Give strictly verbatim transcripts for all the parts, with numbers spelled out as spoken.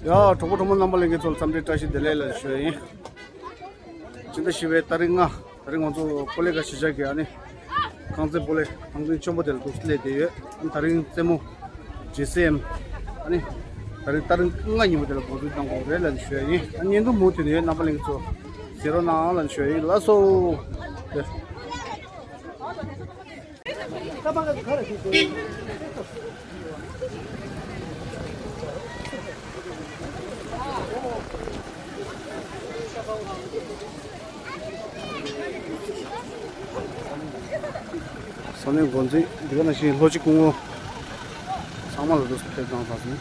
ཡ། གྲོགས་པོ་གྲོགས་མོ་རྣམ་པ་ལྷན་རྒྱས་ཚོ་ལ་འཚམས་འདྲི་བཀྲ་ཤིས་བདེ་ལེགས་ལ་ཞུ་ཡ་ཡིན། སྤྱི་ཟླ་བཞི་པའི་ཏ་རིག་ལྔ། ད་རིང་ང་ཚོ་ཀོ་ལི་གྷལ་གཞིས་ཆགས་ཀྱི་ཨ་ནི། རྐང་རྩེད་སྤོ་ལོའི་ཐང་འཛིན་ཆེན་པོ་དེ་ལ་འདུག་སླེབས་བསྡད་ཡོད། ཨ་ནི་ད་རིང་རྩེད་མོ། ཇེ་སི་ཨེམ། ཨ་ནི། ད་རིང་ཏ་རིག་ལྔ་ཉིན་མོ་དེ་ལ་འགོ་འཛུགས་གནང་དགོས་རེད་ལབ་ནས་ཞུ་ཡ་ཡིན། ཨ་བརྙན་ཐུང་མུ་མཐུད་ནས་ཡོད། རྣམ་པ་ལྷན་རྒྱས་ཚོ་གཟིགས་རོགས་གནང་ལབ་ནས་ཞུ་ཡ་ཡིན། ལགས་སོ། ས་གནས་འགོ་འཛིན། འདི་ག་ནང་བཞིན་ལྷོ་སྤྱི་སྐུ་ངོ་ཚང་མ་ལ་འདུག་ཕེབས་གནང་དང་ཟིན།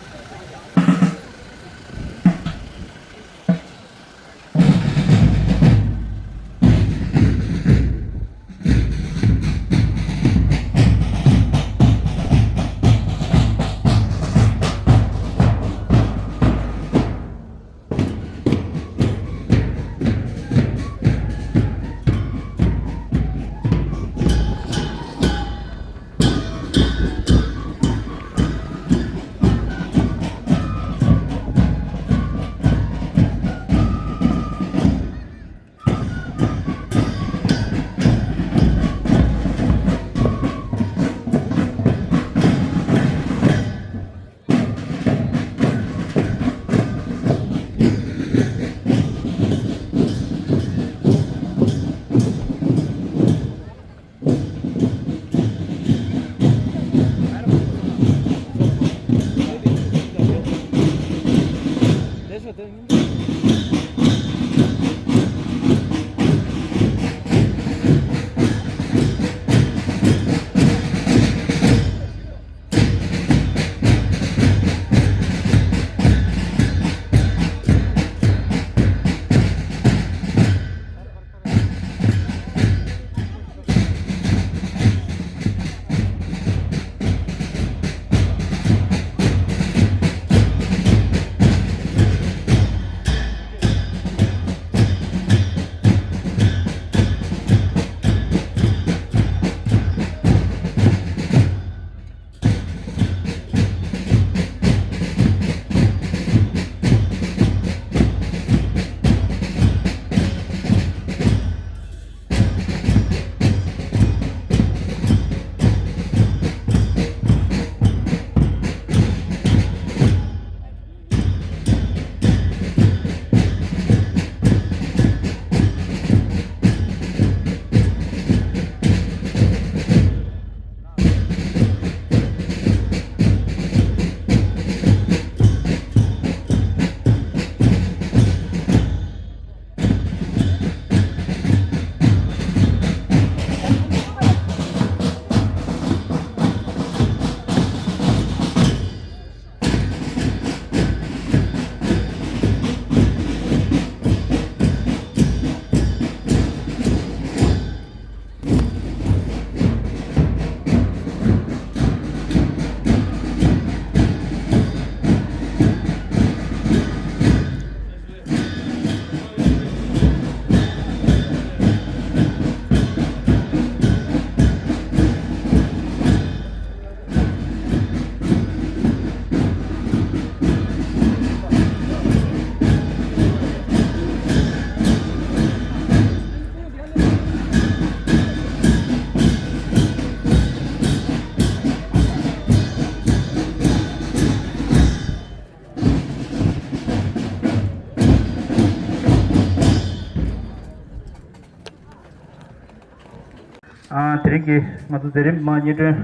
ཨ། དེ་རིང་གི་ང་ཚོ་མཛད་རིམ་མ་སྙན་སྒྲོན་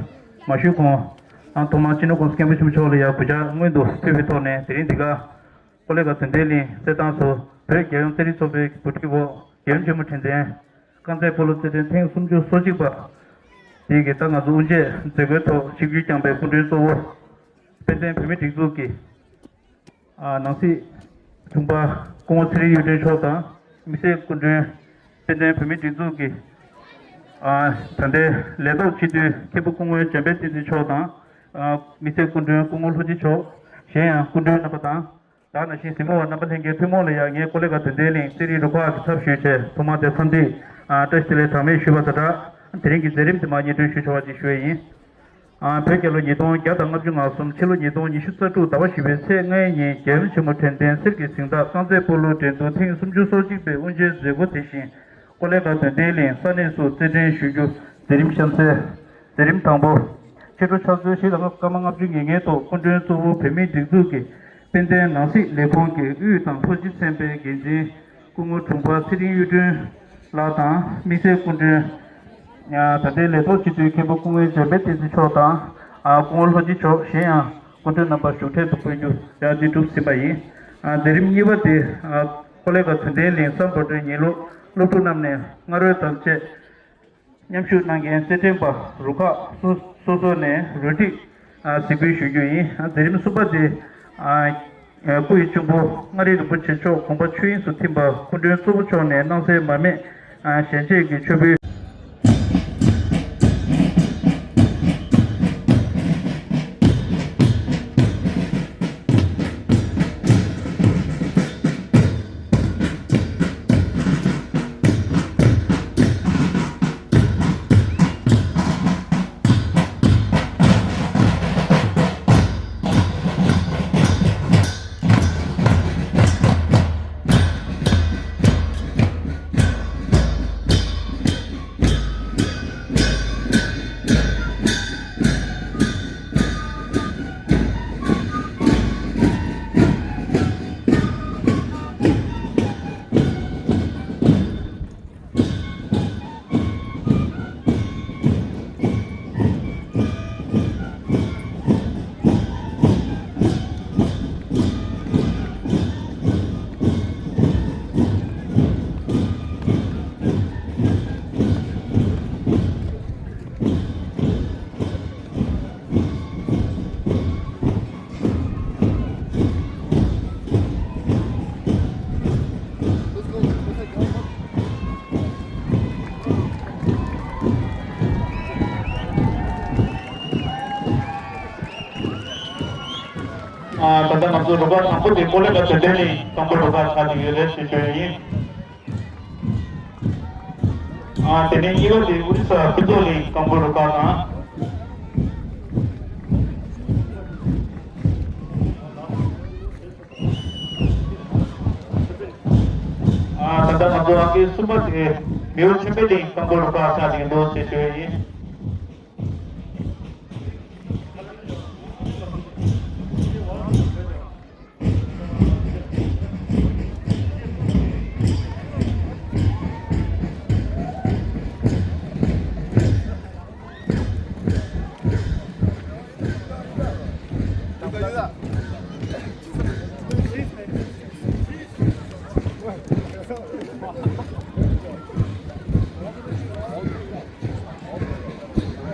མ་ཞུས་གོང་། ཨ། ཐོག་མར་སྤྱི་ནོར་༸གོང་ས་༸སྐྱབས་མགོན་ཆེན་པོ་མཆོག་ལ་ཡང་གུས་ཕྱག་སྔོན་དུ་ཕུལ་བའི་ཐོག་ནས། དེ་རིང་འདི་ག་ཀོ་ལི་གྷལ་དོན་ལྡན་གླིང་རྩེད་ཐང་དུ་བོད་རྒྱལ་ཡོངས་རྩེད་རིགས་ཚོགས་པའི་གོ་སྒྲིག་འོག་རྒྱལ་ཡུམ་ཆེན་མོ་དྲན་རྟེན་རྐང་རྩེད་སྤོ་ལོ་རྩེད་འགྲན་ཐེངས་སུམ་ཅུ་སོ་གཅིག་པ་དེ་གི་ད་ང་ཚོ་དབུ་འབྱེད་མཛད་སྒོའི་ཐོག་ཆིབས་བསྒྱུར་བསྐྱངས་པའི་སྐུ་མགྲོན་གཙོ་བོ། དཔལ་ལྡན་བོད་མིའི་སྒྲིག་འཛུགས་ཀྱི། ཨ། ནང་སྲིད་དྲུང་པ་སྐུ་ངོ་ཚེ་རིང་གཡུ་སྒྲོན་མཆོག་དང་། དམིགས་བསལ་སྐུ་མགྲོན་དཔལ་ལྡན་བོད་མིའི་སྒྲིག་འཛུགས་ཀྱི། ཨ། ད་ལྟའི་ལས་ཐོག་སྤྱི་འཐུས་མཁན་པོ་སྐུ་ངོ་འཇམ་དཔལ་བསྟན་འཛིན་མཆོག་དང་། ཨ། དམིགས་བསལ་སྐུ་མགྲོན་སྐུ་ངོ་ལྷུན་གྱིས་མཆོག་གཞན་ཡང་སྐུ་མགྲོན་རྣམ་པ་དང་། ད་ནང་བཞིན་གཟིགས་མོ་བ་རྣམ་པ་ལྷན་རྒྱས་ཐུན་མོང་ལ་ཡང་ངས་ཀོ་ལི་གྷལ་དོན་ལྡན་གླིང་རྩེད་རིགས་རུ་ཁག་གི་ཚབ་ཞུས་བྱས་ཐོག་མར་དེ་འཚམས་འདྲི། ཨ། བཀྲ་ཤིས་བདེ་ལེགས་གྲངས་མེད་ཞུས་པ་དང་སྦྲགས། དེ་རིང་གི་མཛད་རིམ་དེ་མར་སྙན་སྒྲོན་ཞུ་ཆོག་པ་ཅིག་ཞུ་ཡས་ཡིན། ཨ། བོད་རྒྱལ་ལོ་ཉིས་སྟོང་བརྒྱ་དང་ལྔ་བཅུ་ང་གསུམ། ཕྱི་ལོ་ཉིས་སྟོང་ཉི་ཤུ་རྩ་དྲུག་ཟླ་བ་བཞི་པའི་ཚེས་ལྔའི་ཉིན། རྒྱལ་ཡུམ་ཆེན་མོ་དྲན་རྟེན་གསེར་གྱི་གཟེངས་རྟགས་རྐང་རྩེད་སྤོ་ལོ་འགྲན་བསྡུར་ཐེངས་སུམ་ཅུ་སོ་གཅིག་པའི་དབུ་འབྱེད་མཛད་སྒོ་དེ་བཞིན་ཀོ་ལེ་གྷལ་དོན་ལྡན་གླིང་ས་གནས་སུ་རྩེད་འགྲན་ཞུ་རྒྱུ། མཛད་རིམ་གཤམ་གསལ། མཛད་རིམ་དང་པོ། ཕྱི་དྲོ་ཕྱག་ཚོད་བཞི་དང་སྐར་མ་ལྔ་བཅུ་ང་ལྔའི་ཐོག་སྐུ་མགྲོན་གཙོ་བོ་བོད་མིའི་སྒྲིག་འཛུགས་ཀྱི་དཔལ་ལྡན་ནང་སྲིད་ལས་ཁུངས་ཀྱི་དབུས་དང་ལྷོ་སྤྱི་ཚན་པའི་འགན་འཛིན་སྐུ་ངོ་དྲུང་འཕར་ཚེ་རིང་གཡུ་སྒྲོན་ལགས་དང་། དམིགས་བསལ་སྐུ་མགྲོན། ད་ལྟའི་ལས་ཐོག་སྤྱི་འཐུས་མཁན་པོ་སྐུ་ངོ་འཇམ་དཔལ་བསྟན་འཛིན་མཆོག་དང་། སྐུ་ངོ་ལྷོ་སྤྱི་མཆོག་གཞན་ཡང་སྐུ་མགྲོན་རྣམ་པ་བཞུགས་གྲལ་དུ་འབོད་རྒྱུ་ཡང་འདི་གྲུབ་ཟིན་པ་ཡིན། མཛད་རིམ་གཉིས་པ་དེ། ཀོ་ལེ་གྷལ་དོན་ལྡན་གླིང་སམ་བྷོ་ཊའི་ཉིན་ལུགས་སློབ་ཕྲུག་རྣམས་ནས་སྔ་རོལ་དང་བཅས་མཉམ་ཞུགས་གནང་མཁན་རྩེད་འགྲན་པ་རུ་ཁག་སོ་སོ་སོ་ནས་རོལ་དྲིས་གཟིགས་འབུལ་ཞུ་རྒྱུ་ཡིན། མཛད་རིམ་གསུམ་པ་དེ། སྐུ་ཡི་གཅུང་པོ་མངའ་རིས་རིན་པོ་ཆེ་མཆོག་དགོངས་པ་ཆོས་དབྱིངས་སུ་ཐིམ་པ་སྐུ་མགྲོན་གཙོ་བོ་མཆོག་ནས་སྣང་གསལ་མར་མེ་ཞལ་འབྱེད་ཀྱི་མཆོད་འབུལ། ཨ། ད་ལྟ་ང་ཚོ་རུ་ཁག་དང་པོ་དེ་ཀོ་ལེ་གྷལ་དོན་ལྡན་གླིང་སྐམ་པོ་རུ་ཁག་ཆགས་ཀྱི་ཡོད་རེད་ཅེས་ཞུ་ཡི་ཡིན། ཨ། དེ་ནས་གཉིས་པ་དེ་ཨོ་རི་ས་ཕུན་ཚོགས་གླིང་སྐམ་པོ་རུ་ཁག་དང་། ཨ། ད་ལྟ་ང་ཚོ་ཨང་ཀི་གསུམ་པ་དེ་མེའོ་ཆོས་འཕེལ་གླིང་སྐམ་པོ་རུ་ཁག་ཆགས་ཀྱི་འདུག་ཅེས་ཞུ་ཡི་ཡིན།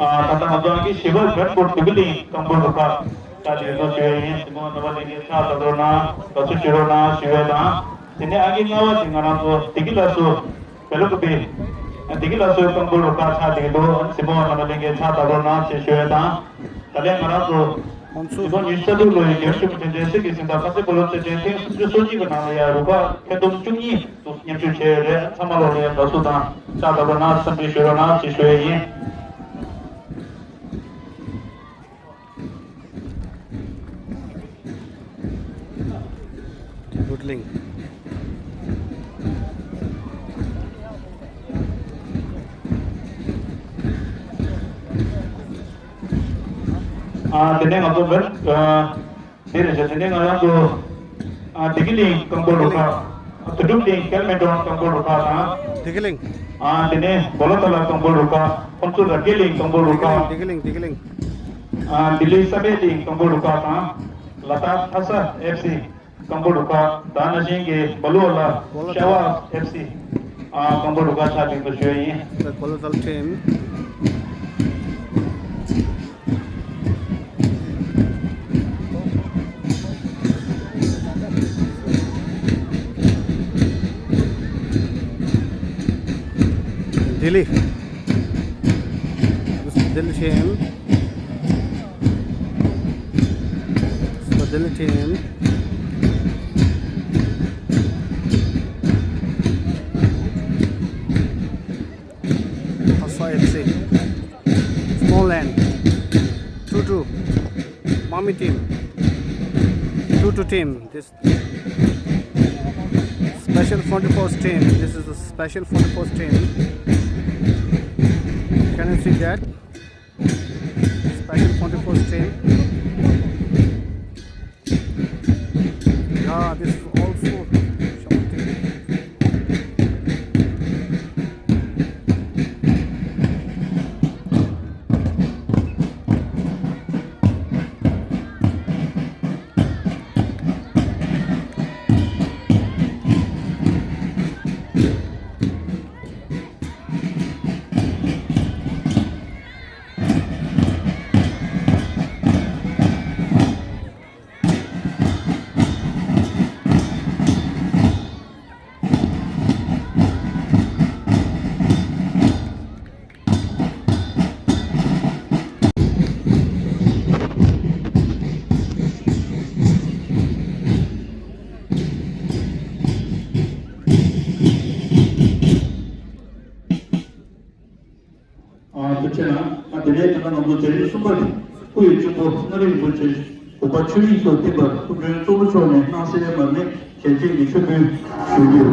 ཨ། ད་ལྟ་ང་ཚོ་ཨང་ཀི་བཞི་པ་མོན་གྷོ་བདུད་ཀྱི་གླིང་སྐམ་པོ་རུ་ཁག་ལ་ལེགས་སོ་ཞུ་ཡ་ཡིན། གཟིགས་མོ་རྣམ་པ་ལྷན་རྒྱས་ཕྱག་བརྡབ་རོགས་གནང་། དགའ་བསུ་ཞུ་རོགས་གནང་ཞུ་ཡ་དང་། དེ་ནས་ཨང་ཀི་ལྔ་པ་དེ་ང་རང་ཚོ་བདེ་སྐྱིད་ལ་སོ་བེ་ལོ་ཀུ་པི། བདེ་སྐྱིད་ལ་སོའི་སྐམ་པོ་རུ་ཁག་ཆགས་བསྡད་ཀྱི་འདུག་གཟིགས་མོ་རྣམ་པ་ལྷན་རྒྱས་ཕྱག་བརྡབ་རོགས་གནང་ཞེས་ཞུ་ཡ་དང་། ད་ལན་ང་རང་ཚོ་ཁོང་ཚོ་ཉིས་སྟོང་ཉི་ཤུ་རྩ་དྲུག་ལོའི་རྒྱལ་ཡུམ་ཆེན་མོ་དྲན་རྟེན་གསེར་གྱི་གཟེངས་རྟགས་རྐང་རྩེད་སྤོ་ལོ་རྩེད་འགྲན་ཐེངས་སུམ་ཅུ་སོ་གཅིག་པའི་ནང་ལ་ཡང་རུ་ཁག་ཁྱོན་བསྡོམས་བཅུ་གཉིས་སུ་མཉམ་ཞུགས་བྱས་ཡོད་རེད། ཚང་མ་ལོ་ལ་ཡང་དགའ་བསུ་དང་ཕྱག་བརྡབ་རོགས་གནང་། འཚམས་འདྲི་ཞུ་རོགས་གནང་ཞེས་ཞུ་ཡས་ཡིན། བདུད་གླིང་། ཨ། དེ་ནས་ང་ཚོ་མོན། ཨ། དེ་རེད་ཤག་དེ་ནས་ང་རང་ཚོ། ཨ། བདེ་སྐྱིད་གླིང་སྐམ་པོ་རུ་ཁག་དོན་གྲུབ་གླིང་ཀེལ་མེ་ཏོན་སྐམ་པོ་རུ་ཁག་དང་། བདེ་སྐྱིད་གླིང་། ཨ། དེ་ནས་གོ་ལ་ཏ་ལ་སྐམ་པོ་རུ་ཁག་ཁོང་ཚོ་རབ་རྒྱས་གླིང་སྐམ་པོ་རུ་ཁག་བདེ་སྐྱིད་གླིང་། བདེ་སྐྱིད་གླིང་། ཨ། ལྡི་ལི་ས་པད་གླིང་སྐམ་པོ་རུ་ཁག་དང་། ལ་དྭགས་ལྷ་ས་ཨེཕ་སི་སྐམ་པོ་རུ་ཁག་དང་། ན་ཤིང་གི་སྦ་ལོ་ལ་ཤ་བ་ཨེཕ་སི་སྐམ་པོ་རུ་ཁག་ཆགས་ཀྱི་འདུག་ཞུ་ཡ་ཡིན། The Kolasal team. Delhi. This is Delhi team. This is the Delhi team. Hasa F C. Small land. Two. Mommy team. Two two team. This special forty-four team. This is a special forty-four team. Can you see that? Special forty-four team. Yeah, this is also something. ཨ། ཐུགས་རྗེ་གནང་། ཨ། དེ་ནས་ད་ལྟ་ང་ཚོ་རྒྱ་རིགས་གསུམ་པ་སྐུ་ཡི་གཅུང་པོ་གནམ་རི་རིན་པོ་ཆེ་དགོངས་པ་ཆོས་དབྱིངས་སུ་ཐིམ་པར་སྐུ་མགྲོན་གཙོ་བོ་མཆོག་ནས་སྣང་གསལ་མར་མེ་ཞལ་ཆེམས་ཀྱི་མཆོད་འབུལ་ཞུ་རྒྱུ།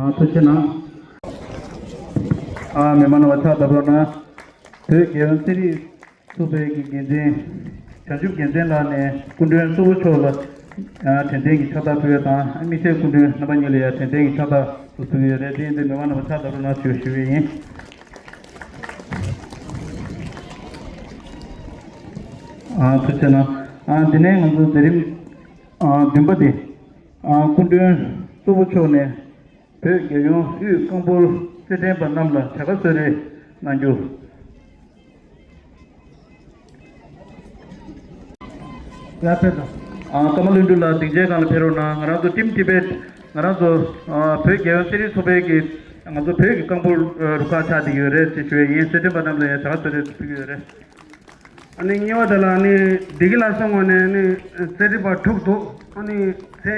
ཨ། ཐུགས་རྗེ་གནང་། ཨ། མི་མང་རྣམ་པ་ཕྱག་བརྡབ་རོགས་གནང་། བོད་རྒྱལ་ཡོངས་ཚན་རིག་ཚོགས་པའི་གི་འགན་འཛིན་བྱང་ཆུབ་རྒྱལ་མཚན་ལགས་ནས་སྐུ་མགྲོན་གཙོ་བོ་མཆོག་ལ་ དྲན་རྟེན་གྱི་ཕྱག་རྟགས་ཕུལ་བ་དང་། དམིགས་བསལ་སྐུ་མགྲོན་རྣམ་པ་གཉིས་ལ་ཡང་དྲན་རྟེན་གྱི་ཕྱག་རྟགས་སུ་ཕུལ་གྱི་ཡོད་རེད། དེ་ཡིན་དུས་མི་མང་རྣམ་པ་ཕྱག་བརྡབ་རོགས་གནང་ཞུ་ཞུ་གི་ཡིན། ཐུགས་རྗེ་གནང་། དེ་ནས་ང་ཚོ་མཛད་རིམ་བདུན་པ་དེ། སྐུ་མགྲོན་གཙོ་བོ་མཆོག་ནས་བོད་རྒྱལ་ཡོངས་དབུས་རྐང་སྤོལ་རྩེད་འགྲན་པ་རྣམས་ལ་བྱ་དགའ་གསོལ་རས་གནང་རྒྱུ། ཡར་ཕེབས་དང་། ཨ། ཀརྨ་ལྷུན་གྲུབ་ལགས་སྡིངས་ཆའི་སྒང་ལ་ཕེབས་རོགས་གནང་། ང་རང་ཚོ་Team Tibet། ང་རང་ཚོ་ཨ་བོད་རྒྱལ་ཡོངས་རྩེད་རིགས་ཚོགས་པའི་གི་ང་ཚོ་བོད་ཀྱི་རྐང་སྤོལ་རུ་ཁག་ཆགས་བསྡད་ཡོད་རེད་ཅེས་ཞུ་ཡས་ཡིན། རྩེད་འགྲན་པ་རྣམས་ལ་ཡང་བྱ་དགའ་གསོལ་རས་ཕུལ་གྱི་ཡོད་རེད། ཨ་ནི་གཉིས་པ་དེ་ལ་ཨ་ནི་བདེ་སྐྱིད་ལ་སོང་བ་ནས་ཨ་ནི་རྩེད་རིགས་པ་དྲུག་འདུག་ཨ་ནི་ཚེ།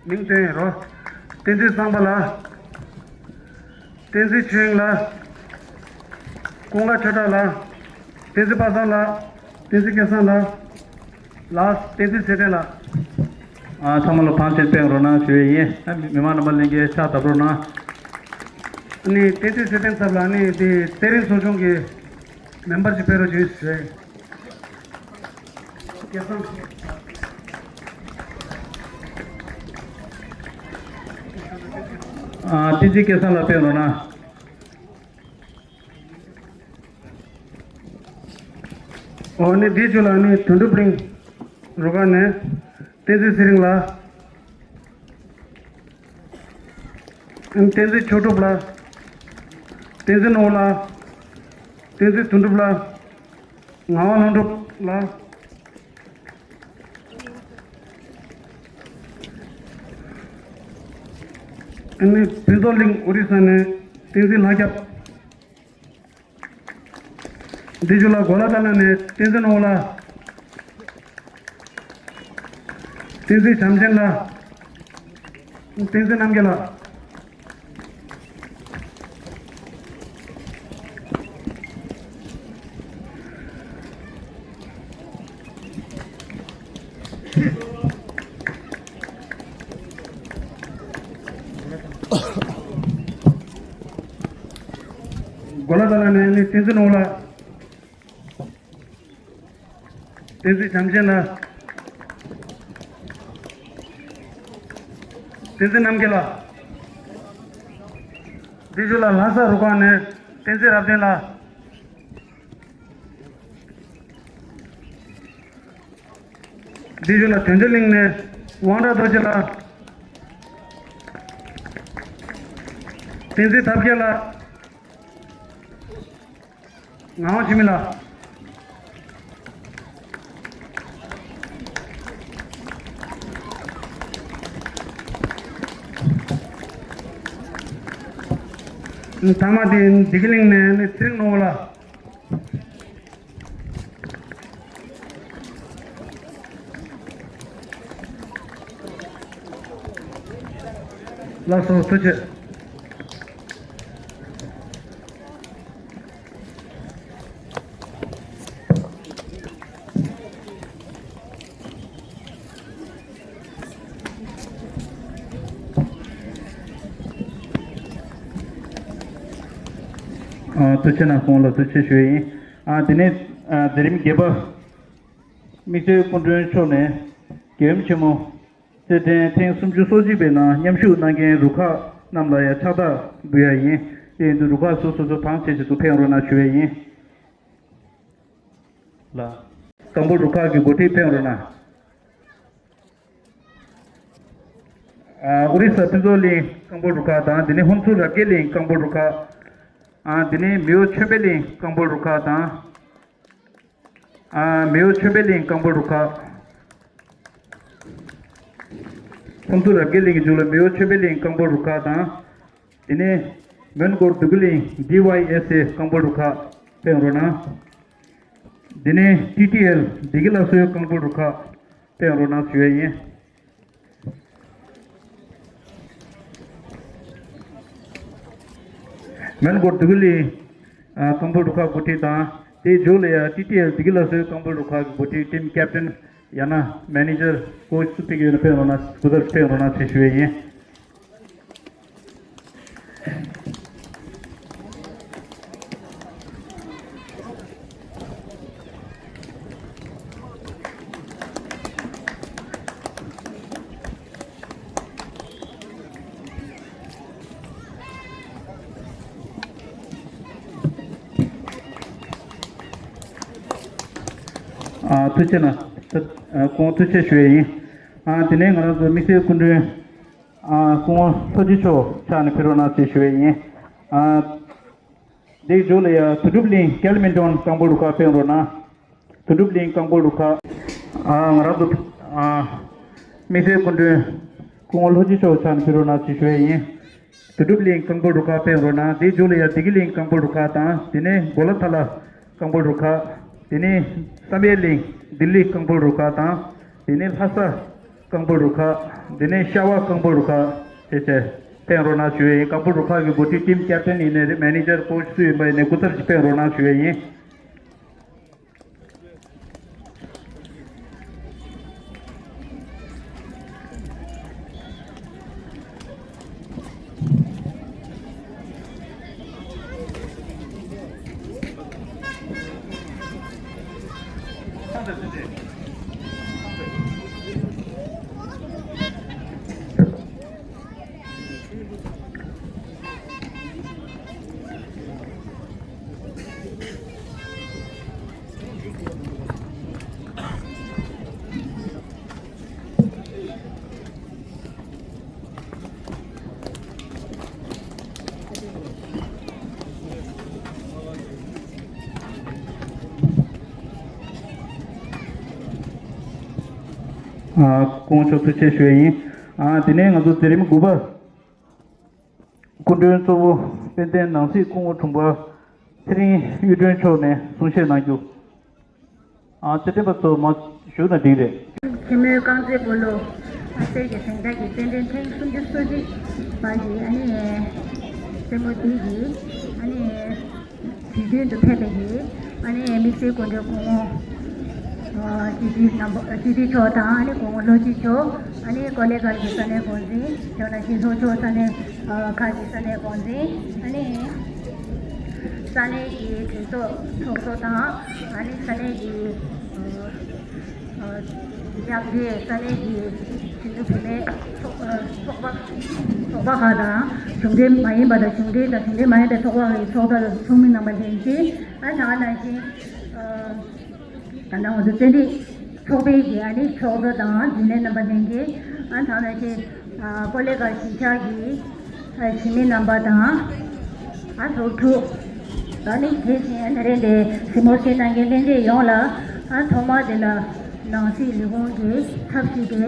མིང་བཏོན་ཡོད་རོ། བསྟན་འཛིན་བསམ་པ་ལགས། བསྟན་འཛིན་ཆོས་དབྱིངས་ལགས། ཀུན་དགའ་ཆོས་གྲགས་ལགས། བསྟན་འཛིན་པ་སངས་ལགས། བསྟན་འཛིན་སྐལ་བཟང་ལགས། ལགས། བསྟན་འཛིན་ཚེ་བརྟན་ལགས། ཨ། ཚང་མ་ལ་བང་ཆེན་སྤེལ་རོགས་གནང་ཞུ་ཡས་ཡིན། ཨ། མི་མང་རྣམ་པ་ལྷན་རྒྱས་ཕྱག་བརྡབ་རོགས་གནང་། ཨ་ནི་བསྟན་འཛིན་ཚེ་བརྟན་ཚབ་ལ་ཨ་ནི་དེ་རྩེད་རིགས་ཚོགས་ཆུང་གི་མེམ་བར་ཅིག་ཕེབས་རོགས་བྱེད་ཞུ་ཡས་ཡིན། སྐལ་བཟང་། ཨ། བསྟན་འཛིན་སྐལ་བཟང་ལགས་ཕེབས་རོགས་གནང་། འོ་ནི་འདི་ཚོ་ལ་ནི་དོན་གྲུབ་གླིང་རུ་ཁག་ནས་བསྟན་འཛིན་ཚེ་རིང་ལགས། བསྟན་འཛིན་ཆོས་གྲུབ་ལགས། བསྟན་འཛིན་ནོར་བུ་ལགས། བསྟན་འཛིན་དོན་གྲུབ་ལགས། ངག་དབང་ལྷུན་གྲུབ་ལགས། ཨ་ནི་ཕུན་ཚོགས་གླིང་ཨོ་རི་ས་ནས་བསྟན་འཛིན་ལྷ་སྐྱབས། འདི་ཚོ་ལ་གོ་ལ་ཏཱ་ལ་ནས་བསྟན་འཛིན་ནོར་བུ་ལགས། བསྟན་འཛིན་བྱམས་ཆེན་ལགས། བསྟན་འཛིན་རྣམ་རྒྱལ་ལགས། གོ་ལ་ཏཱ་ལ་ནས་ནི་བསྟན་འཛིན་ནོར་བུ་ལགས། བསྟན་འཛིན་བྱམས་ཆེན་ལགས། བསྟན་འཛིན་རྣམ་རྒྱལ་ལགས། འདི་ཚོ་ལ་ལྷ་ས་རུ་ཁག་ནས་བསྟན་འཛིན་རབ་བརྟན་ལགས། འདི་ཚོ་ལ་དོན་གྲུབ་གླིང་ནས་དབང་གྲགས་རྡོ་རྗེ་ལགས། བསྟན་འཛིན་ཐབས་མཁས་ལགས། ངག་དབང་འཆི་མེད་ལགས། མཐའ་མ་དེ་བདེ་སྐྱིད་གླིང་ནས་ནི་ཚེ་རིང་ནོར་བུ་ལགས། ལགས་སོ། ཐུགས་རྗེ་ཆེ། ཨ། ཐུགས་རྗེ་གནང་། ཁོང་ལ་ཐུགས་རྗེ་ཆེ་ཞུ་ཡས་ཡིན། ཨ། དེ་ནས། ཨ། མཛད་རིམ་བརྒྱད་པ། དམིགས་བསལ་སྐུ་མགྲོན་མཆོག་ནས་རྒྱལ་ཡུམ་ཆེན་མོ་རྩེད་འགྲན་ཐེངས་སུམ་ཅུ་སོ་གཅིག་པའི་ནང་མཉམ་ཞུགས་གནང་མཁན་རུ་ཁག་རྣམས་ལ་ཡང་ཕྱག་རྟགས་འབུལ་ཡ་ཡིན། དེ་ཡིན་དུས་རུ་ཁག་སོ་སོ་སོ་བང་ཆེ་ཆེ་ཚུར་ཕེབས་རོགས་གནང་ཞུ་ཡ་ཡིན། ལ། རྐང་སྤོལ་རུ་ཁག་གི་འགོ་ཁྲིད་ཕེབས་རོགས་གནང་། ཨ། ཨོ་རི་ས་ཕུན་ཚོགས་གླིང་རྐང་སྤོལ་རུ་ཁག་དང་། དེ་ནས་ཧོན་སུར་རབ་རྒྱས་གླིང་རྐང་སྤོལ་རུ་ཁག་ཨ། དེ་ནས་མེའོ་ཆོས་འཕེལ་གླིང་རྐང་སྤོལ་རུ་ཁག་དང་། ཨ། མེའོ་ཆོས་འཕེལ་གླིང་རྐང་སྤོལ་རུ་ཁག་ཧོན་སུར་རབ་རྒྱས་གླིང་གི་མཇུག་ལ་མེའོ་ཆོས་འཕེལ་གླིང་རྐང་སྤོལ་རུ་ཁག་དང་། དེ་ནས་མོན་གྷོ་བདུད་ཀླུ་གླིང་ཌི་ཝའི་ཨེས་ཨེ་རྐང་སྤོལ་རུ་ཁག་ཕེབས་རོགས་གནང་། དེ་ནས་ཊི་ཊི་ཨེལ་བདེ་སྐྱིད་ལ་སོའི་རྐང་སྤོལ་རུ་ཁག་ཕེབས་རོགས་གནང་ཞུ་ཡས་ཡིན། མོན་གྷོ་བདུད་ཀླུ་གླིང་རྐང་སྤོལ་རུ་ཁག་འགོ་ཁྲིད་དང་། དེའི་མཇུག་ལ་ཡང་ཊི་ཊི་ཨེལ་བདེ་སྐྱིད་ལ་སོའི་རྐང་སྤོལ་རུ་ཁག་གི་འགོ་ཁྲིད་ཊིམ་ཀེབ་ཊན་ཡང་ན་མེ་ནེ་ཇར་ཀོ་ཆི་སུ་ཕེབས་ཀྱི་ཡོད་ན་ཕེབས་རོགས་གནང་། སྐུ་ཚབ་ཕེབས་རོགས་གནང་ཞེས་ཞུ་ཡས་ཡིན། ཐུགས་རྗེ་གནང་། ཐུགས་ཨ་སྐུ་ངོ་ཐུགས་རྗེ་ཆེ་ཞུ་ཡས་ཡིན། ཨ་དེ་ནས་ང་རང་ཚོ་དམིགས་བསལ་སྐུ་མགྲོན་ཨ་སྐུ་ངོ་ལྷོ་སྤྱི་མཆོག་ཕྱག་ནས་ཕེབས་རོགས་གནང་ཞེས་ཞུ་ཡས་ཡིན། ཨ་དེའི་མཇུག་ལ་ཡ་དོན་གྲུབ་གླིང་རྒྱལ་མི་འདྲོན་རྐང་སྤོལ་རུ་ཁག་ཕེབས་རོགས་གནང་། དོན་གྲུབ་གླིང་རྐང་སྤོལ་རུ་ཁག་ཨ་ང་རང་ཚོ་ཨ་དམིགས་བསལ་སྐུ་མགྲོན་སྐུ་ངོ་ལྷོ་སྤྱི་མཆོག་ཕྱག་ནས་ཕེབས་རོགས་གནང་ཞེས་ཞུ་ཡས་ཡིན། དོན་གྲུབ་གླིང་རྐང་སྤོལ་རུ་ཁག་ཕེབས་རོགས་གནང་། དེའི་མཇུག་ལ་ཡ་བདེ་སྐྱིད་གླིང་རྐང་སྤོལ་རུ་ཁག་དང་། དེ་ནས་གོ་ལ་ཐ་ལ་རྐང་སྤོལ་རུ་ཁག་དེ་ནས་བསམ་ཡས་གླིང་ལྡི་ལི་རྐང་སྤོལ་རུ་ཁག་དང་། དེ་ནས་ལྷ་ས་རྐང་སྤོལ་རུ་ཁག་དེ་ནས་ཤ་བ་རྐང་སྤོལ་རུ་ཁག་བཅས་བཅས་ཕེབས་རོགས་གནང་ཞུ་ཡས་ཡིན། རྐང་སྤོལ་རུ་ཁག་གི་འགོ་ཁྲིད་ཊིམ་ཀེབ་ཊན་ཡིན་ནའི་རེད། མེ་ནེ་ཇར་ཀོ་ཆི་སུ་ཡིན་པ་ཡིན་ནའི་སྐུ་ཚབ་ཅིག་ཕེབས་རོགས་གནང་ཞུ་ཡས་ཡིན། ཨ་སྐུ་ངོ་མཆོག་ཐུགས་རྗེ་ཆེ་ཞུ་ཡས་ཡིན། ཨ་དེ་ནས་ང་ཚོ་མཛད་རིམ་དགུ་པ། སྐུ་མགྲོན་གཙོ་བོ་དཔལ་ལྡན་ནང་སྲིད་སྐུ་ངོ་དྲུང་པ་ཚེ་རིང་གཡུ་སྒྲོན་མཆོག་ནས་གསུང་བཤད་གནང་རྒྱུ། ཨ་རྩེད་འགྲན་པ་ཚོ་མར་བཞུགས་ན་འགྲིག་རེད། ཆེན་མོའི་རྐང་རྩེད་སྤོ་ལོ། ཨ་གསེར་གྱི་ཟེང་ཐག་གི་རྩེད་འགྲན་ཐེངས་སུམ་ཅུ་སོ་གཅིག་པ་ཞིག་ཨ་ནི་རྩེད་མོ་འདི་ཡིས་ཨ་ནི་དུས་སྟོན་དུ་ཕེབས་པ་ཡིན། ཨ་ནི་དམིགས་བསལ་སྐུ་མགྲོན་སྐུ་ངོ་ཨ་སྤྱི་འཐུས་རྣམ་པ་སྤྱི་འཐུས་མཆོག་དང་ཨ་ནི་སྐུ་ངོ་ལྷོ་སྤྱི་མཆོག་ཨ་ནི་ཀོ་ལེ་གལ་གྱི་ས་གནས་འགོ་འཛིན་ཇོ་ནང་སྤྱི་ཚོགས་ཕྱོགས་ས་གནས་ཨ་ཁག་གི་ས་གནས་འགོ་འཛིན་ཨ་ནི་ས་གནས་ཀྱི་གྲོས་ཚོགས་ཚོགས་གཙོ་དང་ཨ་ནི་ས་གནས་ཀྱི་ཨ་ཨ་རྒྱ་བོད་ས་གནས་ཀྱི་ཆོས་བརྒྱུད་བུད་མེད་ཚོགས་ཨ་ཚོགས་པ་ཚོགས་པ་ཁག་དང་གཞུང་འབྲེལ་མ་ཡིན་པ་དང་གཞུང་འབྲེལ་དང་གཞུང་འབྲེལ་མ་ཡིན་པའི་ཚོགས་པ་ཁག་གི་ཚོགས་གཙོ་དང་ཚོགས་མི་རྣམ་པ་ལྷན་རྒྱས། ཨ་ད་ག་ནང་བཞིན་ཨ་ད་ལྟ་ང་ཚོ་བཙན་བདེ་ཚོགས་པའི་གི་ཨ་ནི་ཚོགས་གཙོ་དང་རྒྱུན་ལས་རྣམ་པ་ལྷན་རྒྱས། ཨ་ད་ག་ནང་བཞིན་ཨ་ཀོ་ལེ་གལ་གཞིས་ཆགས་ཀྱི་ཨ་གཞིས་མི་རྣམ་པ་དང་། ཨ་སློབ་ཕྲུག་ཨ་ནི་དེ་བཞིན་ཨ་ནི་རེད་དེ་གཟིགས་མོ་བྱེད་གནང་མཁན་ལྷན་རྒྱས་ཡོངས་ལ་ཨ་ཐོག་མར་དེ་ལ་ནང་སྲིད་ལས་ཁུངས་ཀྱི་ཚབ་ཞུས་ཏེ་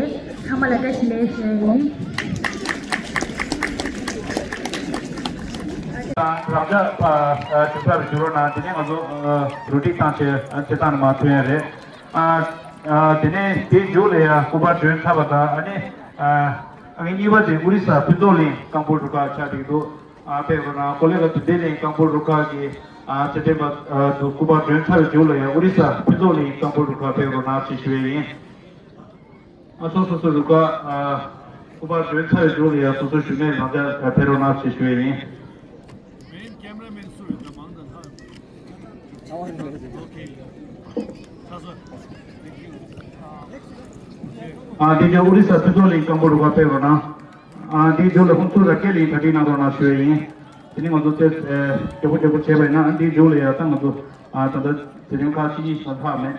ཚང་མ་ལ་བཀྲ་ཤིས་བདེ་ལེགས་ཞུ་ཡ་ཡིན། རང་འཇགས་ཨ་ཨ་ཞུ་ཚར་ཞུ་རོགས་གནང་། དེ་ནས་ང་ཚོ་ཨ་རུ་སྒྲིག་བཏང་བྱས་ཨ་བྱེད་སྟངས་ནི་མ་ཐོན་ཡ་རེད། ཨ་ཨ་དེ་ནས་དེའི་མཇུག་ལ་ཡ་སྐུ་པར་སྒྲོན་ཚར་བ་དང་ཨ་ནི་ཨ་ཨ་ནི་གཉིས་པ་དེ་ཨོ་རི་ས་ཕུན་ཚོགས་གླིང་རྐང་སྤོལ་རུ་ཁག་ཆགས་བསྡད་འདུག་ཨ་ཕེབས་རོགས་གནང་། ཀོ་ལེ་གལ་དུ་ལྡི་ལི་རྐང་སྤོལ་རུ་ཁག་གི་ཨ་རྩེད་འགྲན་པ་ཨ་དུ་སྐུ་པར་སྒྲོན་ཚར་བའི་མཇུག་ལ་ཡང་ཨོ་རི་ས་ཕུན་ཚོགས་གླིང་རྐང་སྤོལ་རུ་ཁག་ཕེབས་རོགས་གནང་ཞེས་ཞུ་ཡས་ཡིན། ཨ་སོ་སོ་སོ་རུ་ཁག་ཨ་སྐུ་པར་སྒྲོན་ཚར་བའི་མཇུག་ལ་ཡང་སོ་སོ་བཞུགས་གནས་ནང་ལ་ཕེབས་རོགས་གནང་ཞེས་ཞུ་ཡས་ཡིན། མེན་ཀེམ་ར་མེན་སུ་རེད། ད་མང་དང་ལྷག་ཡོད། ཨོ་ཁེ། ད་སོ། ཨ་འདི་ནས་ཨོ་རི་ས་ཕུན་ཚོགས་གླིང་རྐང་སྤོལ་རུ་ཁག་ཕེབས་རོགས་གནང་། ཨ་འདིའི་མཇུག་ལ་ཧུན་སུར་ར་སྐད་གླིང་གྲ་སྒྲིག་གནང་རོགས་གནང་ཞུ་ཡས་ཡིན། དེ་ནི་ང་ཚོ་ཚེ་རྒྱག་པོ་རྒྱག་པོ་བྱས་པ་ཡིན་ན་ཨ་འདིའི་མཇུག་ལ་ཡ་ད་ང་ཚོ་ཨ་ད་ལྟ་དེ་རིང་ཁག་ཅིག་གཉིས་ཤིག་ལྷག་མེད།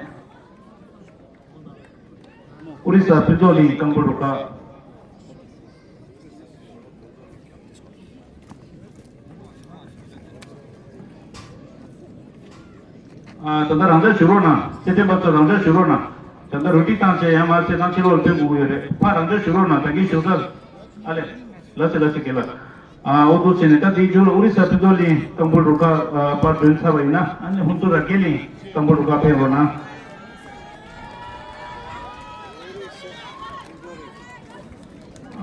ཨོ་རི་ས་ཕུན་ཚོགས་གླིང་རྐང་སྤོལ་རུ་ཁག་ཨ་ད་ལྟ་རང་འཇགས་བཞུགས་རོགས་གནང་། རྩེད་འགྲན་པ་ཚོ་རང་འཇགས་བཞུགས་རོགས་གནང་། ད་ལྟ་རུ་སྒྲིག་བཏང་བྱས་ཡང་མ་ཚད་ཐང་ཕྱི་ལོགས་ལ་ཕེབས་དགོས་ཀྱི་ཡོད་རེད། ཕར་རང་འཇགས་བཞུགས་རོགས་གནང་། ད་གིན་བཞུགས་ས་ཨ་ལས། ལགས་སེ་ལགས་སེ་རྒན་ལགས། ཨ་འོ་འདུག་བྱས་ནས་ད་དེའི་མཇུག་ལ་ཨོ་རི་ས་ཕུན་ཚོགས་གླིང་རྐང་སྤོལ་རུ་ཁག་ཨ་པར་སྒྲོན་ཚར་བ་ཡིན་ན་ཨ་ནི་ཧུན་སུར་ར་སྐད་གླིང་རྐང་སྤོལ་རུ་ཁག་ཕེབས་རོགས་གནང་།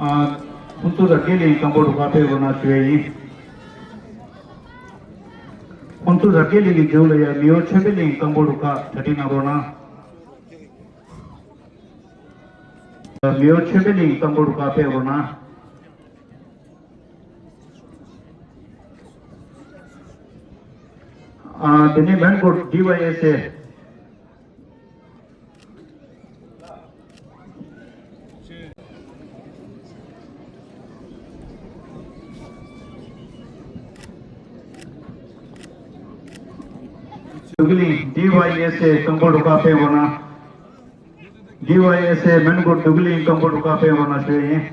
ཨ་ཧུན་སུར་ར་སྐད་གླིང་རྐང་སྤོལ་རུ་ཁག་ཕེབས་རོགས་གནང་ཞུ་ཡས་ཡིན། ཧུན་སུར་ར་སྐད་གླིང་གི་མཇུག་ལ་ཡ་མེའོ་ཆོས་འཕེལ་གླིང་རྐང་སྤོལ་རུ་ཁག་གྲ་སྒྲིག་གནང་རོགས་གནང་། མེའོ་ཆོས་འཕེལ་གླིང་རྐང་སྤོལ་རུ་ཁག་ཕེབས་རོགས་གནང་། ཨ་དེ་ནས་མོན་གྷོ་ཌི་ཝའི་ཨེས་ཨེ། ཆོས་འཕེལ་གླིང་ཌི་ཝའི་ཨེས་ཨེ་རྐང་སྤོལ་རུ་ཁག་ཕེབས་རོགས་གནང་། ཌི་ཝའི་ཨེསི་ཨེ་མོན་གྷོ་ཌུག་གླིང་ཀམ་པོ་ཌུ་ཁ་ཕེབས་རོགས་གནང་ཞུ་ཡིན།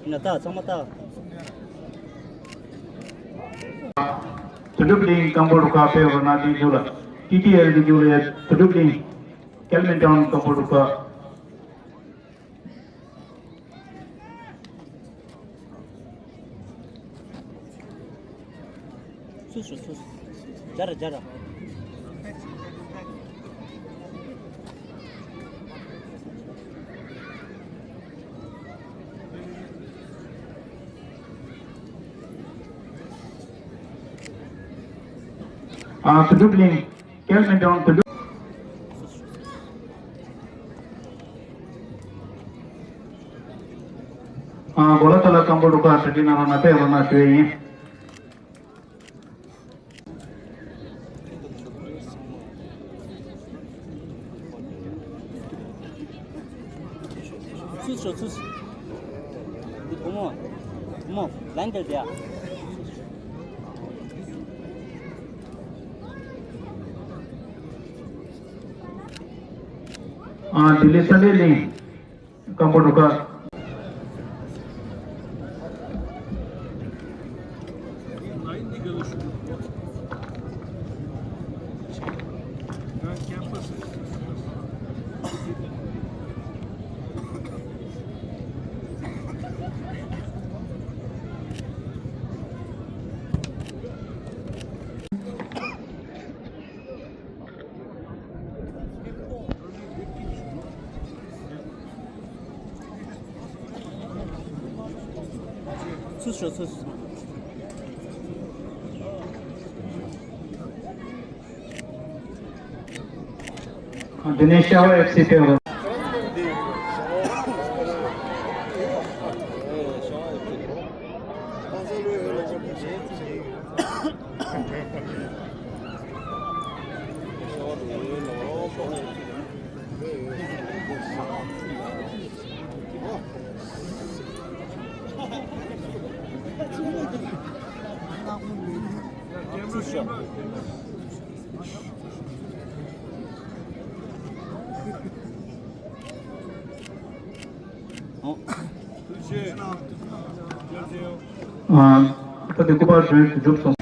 ན་ད་ཚང་མ་ད། དོན་གྲུབ་གླིང་ཀམ་པོ་ཌུ་ཁ་ཕེབས་རོགས་གནང་། དེའི་མཇུག་ལ་ཊི་ཊི་ཨེལ་གྱི་མཇུག་ལ་དོན་གྲུབ་གླིང་ཀལ་མིན་ཊོན་ཀམ་པོ་ཌུ་ཁ། སུ་སུ་སུ་སུ། ཇ་ར་ཇ་ར། ཨ་དོན་གྲུབ་གླིང་། ཀལ་མིན་ཊོན་དོན་གྲུབ། ཨ་གོ་ལ་ཐ་ལ་ཀམ་པོ་ཌུ་ཁ་གྲ་སྒྲིག་གནང་རོགས་གནང་། ཕེབས་རོགས་གནང་ཞུ་ཡིན། ཚུར་ཤོག་ཚུར་ཤོག་འདི་བུ་མོ། བུ་མོ་ལན་དེར་བསྡད་ཨ། ཨ་ལྡི་ལི་ས་ལེ་གླིང་། ཀམ་པོ་ཌུ་ཁ། ཚུར་ཤོག་ཚུར་ཤོག་འདི་ནས་ཤ་བ་ཨེཕ་སི་ཕེབས་རོགས། ཨ། ད་དེ་སྐུ་པར་བྱོན་འཇུག་སོང་།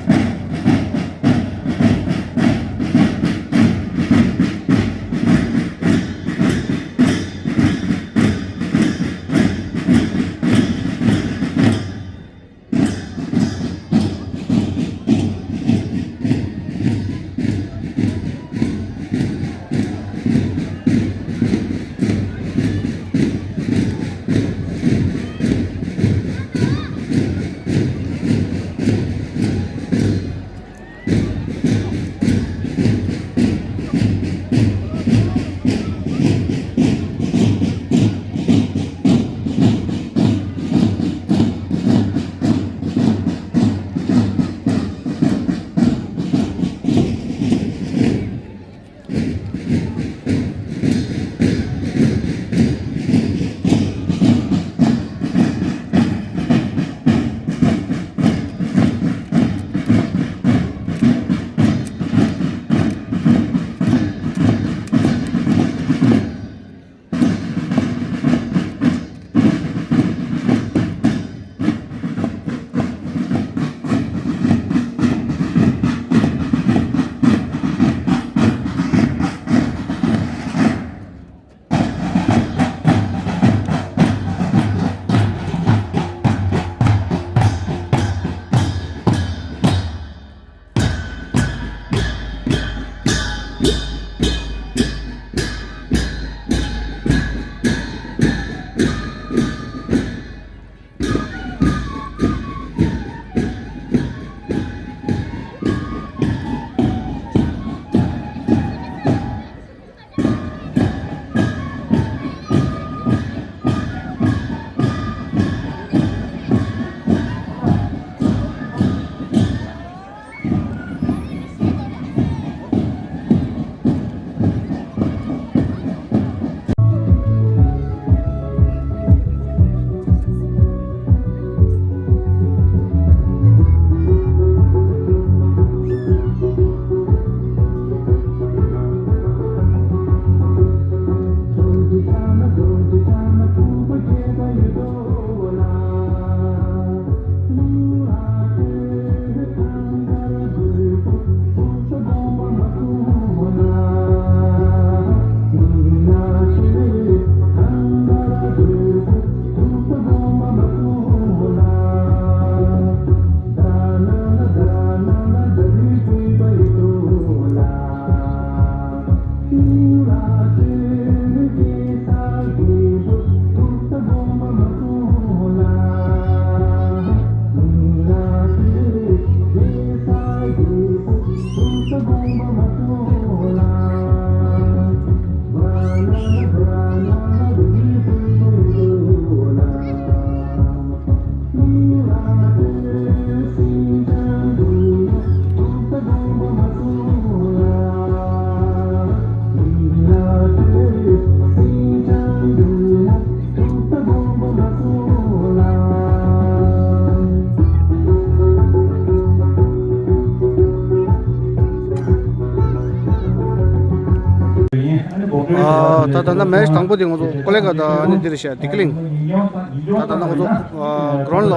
ད་ད་ལྟ་མེ་ཆི་དང་པོ་དེ་ང་ཚོ་ཀོ་ལེ་གྷལ་དང་ཨ་ནི་འདི་རེད་ཤག་བདེ་སྐྱིད་གླིང་། ད་ད་ལྟ་ང་ཚོ་ཨ་གྷ་རའུན་ཌི་ལ་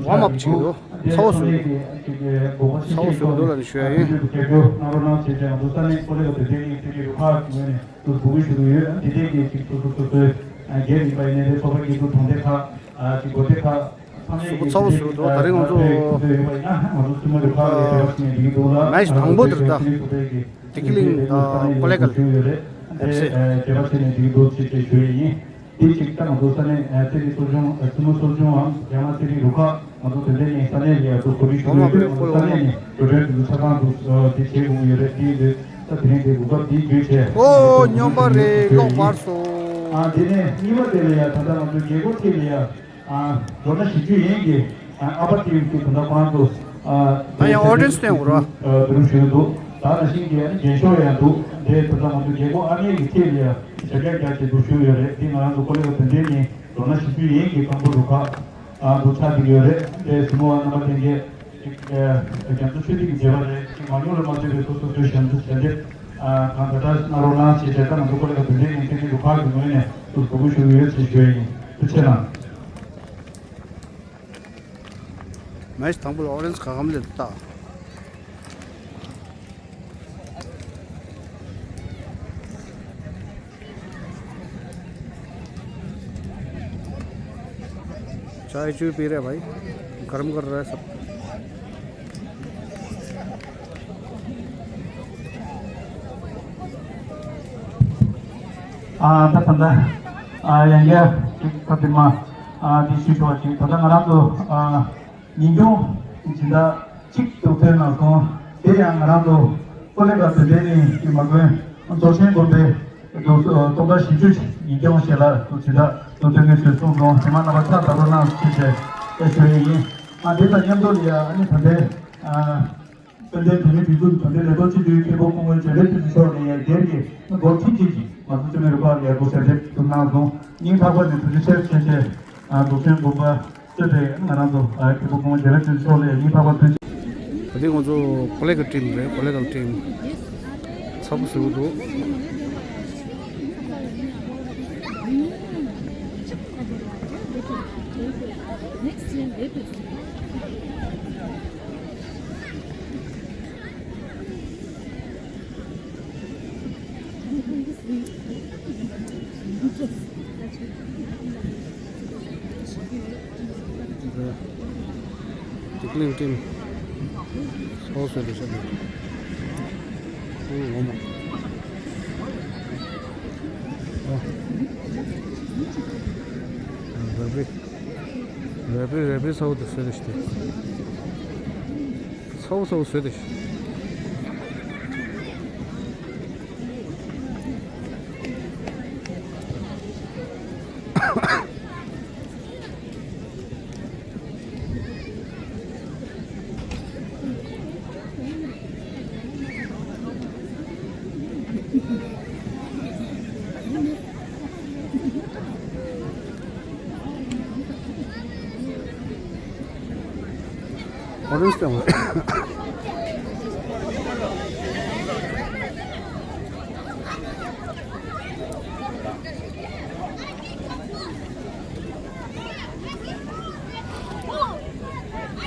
ཝརམ་ཨབ་བྱེད་ཀྱི་འདུག་ཚ་བོ་བཟོས་འདུག་ཚ་བོ་བཟོས་འདུག་ལབ་ནས་ཞུ་ཡ་ཡིན། དུ་སྐྱབས་བཅོལ་གནང་རོགས་གནང་ཞེས་བྱས་ང་ཚོ་ས་གནས་ཀོ་ལེ་གྷལ་དོན་ལྡན་གླིང་བདེ་སྐྱིད་རུ་ཁག་གི་ངོས་ནས་ཐུགས་སུ་འབོད་སྐུལ་ཞུ་གི་ཡོད། དེ་འདྲའི་གི་ཅིག་སོ་སོ་སོ་སོའི་སྒེར་ཡིན་པ་ཡིན་ནའི་རེད། ཚོགས་པ་སྐྱིད་སྡུག་གྲོང་སྡེ་ཁག་ཅིག་སྒོ་སྡེ་ཁག་གཟུགས་པོ་ཚ་བོ་བཟོས་འདུག་ད་རེས་ང་ཚོ་མེ་ཆི་དང་པོ་དེ་རེད་ད། བདེ་སྐྱིད་གླིང་དང་ཀོ་ལེ་གྷལ་ཨེབ་སི། དེ་གཅིག་ད་ང་ཚོ་ས་གནས་ཨ་རྩེད་རིགས་གསོ་སྦྱོང་ཨ་རྩེད་མོ་གསོ་སྦྱོང་འམ་རྒྱ་མ་རྩེད་རིགས་རུ་ཁག་ང་ཚོ་དོན་ལྡན་གླིང་ས་གནས་ལ་ཡ་ཚོ་གོ་སྒྲིག་ཞུ་གི་ཡོད་པས། ང་ཚོ་ས་གནས་ནས་འགྲོ་གྲོན་དེ་ཚོ་ཆ་ཚང་དུ་ཨ་དེ་བྱེད་དགོས་ཀྱི་ཡོད་རེད། དེ་ཡིན་དུས་ད་དེ་རིང་དེ་གོ་སྐབས་འདི་བརྒྱུད་བྱས་ཨོ་སྙོམས་པ་རེད། གློག་འབར་སོང་། ཨ་དེ་ནས་གཉིས་པ་དེ་ལ་ཡ་ད་ལྟ་ང་ཚོ་རྒྱལ་སྒོ་ཐད་ལ་ཡ་ཨ་མདོར་ན་བཞི་བཅུ་ཡན་གྱི་ཨ་ཨ་ཕ་ཊིམ་གྱི་དོན་དག་ཁོ་རང་ཚོ་ཨ་ད་ཡང་ཨོ་ཌི་ཡེན་སི་བསྟན་དགོས་ར། ཨ་བསྡུ་རུབ་ཞུས་འདུག་ད་ནང་བཞིན་གྱི་ཨ་ནི་རྒྱན་ཤོག་ཡང་འདུག་དེ་ད་ལྟ་ང་ཚོ་རྒྱལ་སྒོ་ཨ་མའི་གི་ཐད་ལ་ཡ་ཞབས་བཀྱག་རྒྱག་བྱས་འདུག་ཞུས་ཡོད་རེད། འདི་ང་རང་ཚོ་ཀོ་ལེ་གྷལ་དོན་ལྡན་གླིང་མདོར་ན་བཞི་བཅུ་ཡན་གྱི་རྐང་སྤོལ་རུ་ཁག་ཨ་འདུག་ཆགས་བསྡད་ཡོད་རེད། དེ་གཟིགས་མོ་བ་རྣམ་པ་ལྷན་རྒྱས་ཅིག་ཨ་རྒྱ་མཚོ་ཆོས་སྡིངས་ཀྱི་མཛད་པ་རེད། ཅིག་མང་ཉུང་ལ་མ་ལྟོས་པའི་སོ་སོ་སོའི་ཞབས་འདེགས་ཞབས་འདེགས་ཨ་གང་དྲག་གནང་རོགས་གནང་ཞེས་བྱས། ད་ང་ཚོ་ཀོ་ལེ་གྷལ་དོན་ལྡན་གླིང་བདེ་སྐྱིད་རུ་ཁག་གི་ངོས་ནས་ཐུགས་སུ་འབོད་སྐུལ་ཞུ་གི་ཡོད་ཅེས་ཞུ་ཡ་ཡིན། ཐུགས་རྗེ་གནང་། མེ་ཆི་དང་པོ་ལ་ཨོ་རེན་ཇི་ག་གམ་ལེབ་ཏ། चाय चूय पी रहे भाई, गरम कर रहा है सब। ཨ་ད་ད་ད་ཨ་ཡང་ཡ་ཅིག་ད་དེ་མ་ཨ་དེ་ཞུ་ཆོག་ཅིག་ད་ལྟ་ང་རང་ཚོ་ཨ་ཉིན་གུང་སྦྱིན་བདག་གཅིག་འདུག་ཐོན་གནང་སོང་། དེ་ཡང་ང་རང་ཚོ་ཀོ་ལེ་གྷལ་དོན་ལྡན་གླིང་གི་མ་དགོན་རྫོགས་ཆེན་དགོན་པའི་འདུག་སྟོང་ཕྲག་བཞི་བཅུ་ཉིན་གུང་ཞལ་ལག་འདུག་སྦྱིན་བདག་འདུག་ཐོན་གནང་སོང་གསུངས་སོང་། དེ་མ་རྣམ་པ་ཕྱག་བརྡབ་རོགས་གནང་ཞེས་བྱས་ཞུ་ཡི་ཡིན། ཨ་དེ་དང་མཉམ་དུ་ལ་ཡ་ཨ་ནི་ད་ལྟའི་ཨ། དཔལ་ལྡན་བོད་མིའི་སྒྲིག་འཛུགས་དོན་ལྡན་ལས་དོན་སྤྱི་འཐུས་མཁན་པོ་སྐུ་ངོ་འཇམ་དཔལ་བསྟན་འཛིན་མཆོག་ནས་ཡང་སྒེར་གྱི་སྒོར་ཁྲི་གཅིག་གིས་ང་ཚོ་བཙུན་མའི་རུ་ཁག་ལ་ཡར་སྒོ་ཞབས་འདེགས་ཐུབ་གནང་སོང་། སྙིང་ཐག་པ་ནས་ཐུགས་རྗེ་ཆེ་ཞུ་ཆེད་རྫོགས་ཆེན་དགོན་པ་གཙོས་པའི་ང་རང་ཚོ་མཁན་པོ་སྐུ་ངོ་འཇམ་དཔལ་བསྟན་འཛིན་མཆོག་ལ་ཡང་སྙིང་ཐག་པ་ཐུགས་རྗེ། ད་ལྟའི་ང་ཚོ་ཀོ་ལེ་གྷལ་ཊིམ་རེད། ཀོ་ལེ་གྷལ་ཊིམ་ཚ་པོ་ཟེར་གྱི་འདུག་བདེ་སྐྱིད་གླིང་ཊིམ་སོ་སོ་རེ་ཤ་འདུག་ཨོ་མ། ཨོ། རེ་བི། རེ་བི་རེ་བི་སོ་དེ་སོ་རེ་ཤ་དེ། སོ་སོ་སོ་དེ་ཤ། What is that?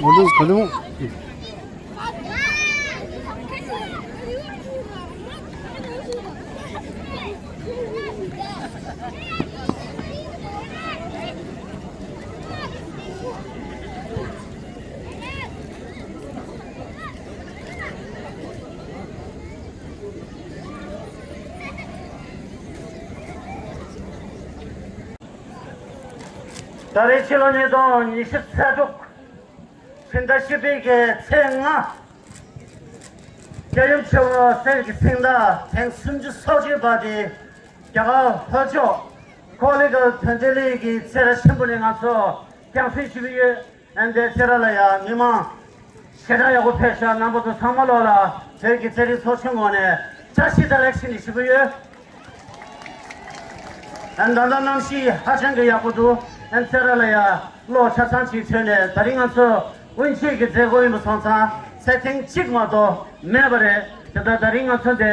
What is that? ད་རེས་ཕྱི་ལོ་ཉིས་སྟོང་ཉི་ཤུ་རྩ་དྲུག་སྤྱི་ཟླ་བཞི་པའི་གི་ཚེས་ལྔ། རྒྱལ་ཡུམ་ཆེན་མོ་གསེར་གྱི་མཚན་རྟགས་ཐེངས་སུམ་ཅུ་སོ་གཅིག་པ་དེ་རྒྱ་གར་ལྷོ་ཕྱོགས་ཀོ་ལི་གྷལ་དོན་ལྡན་གླིང་གི་རྩེད་ར་ཆེན་པོ་ནས་ང་ཚོ་རྒྱང་སྲིང་ཞུ་གི་ཡོད། ཨ་ནི་དེ་རྩེད་ར་ལ་ཡང་མི་མང་ཞེ་དྲག་ཡག་པོ་ཕེབས་ཤག་རྣམ་པ་ཚོ་ཚང་མ་ལོག་ལ་བོད་ཀྱི་རྩེད་རིགས་ཚོགས་ཆུང་ངོས་ནས་བཀྲ་ཤིས་བདེ་ལེགས་ཞུ་ནས་ཞུ་གི་ཡོད། ཨ་ནི་ད་ལྟ་གནམ་གཤིས་ཧ་ཅང་གི་ཡག་པོ་འདུག་ཨ་ནི་རྩེད་ར་ལ་ཡང་གློག་ཆ་ཚང་ཅིག་ཐོན་ནས། ད་རིང་ང་ཚོ་དབུ་འབྱེད་ཀྱི་མཛད་སྒོ་ཡིན་པ་སོང་ཙང་སེ་ཊིང་གཅིག་མ་གཏོགས་མེད་པ་རེད། དེ་ལྟར་ད་རིང་ང་ཚོ་འདི་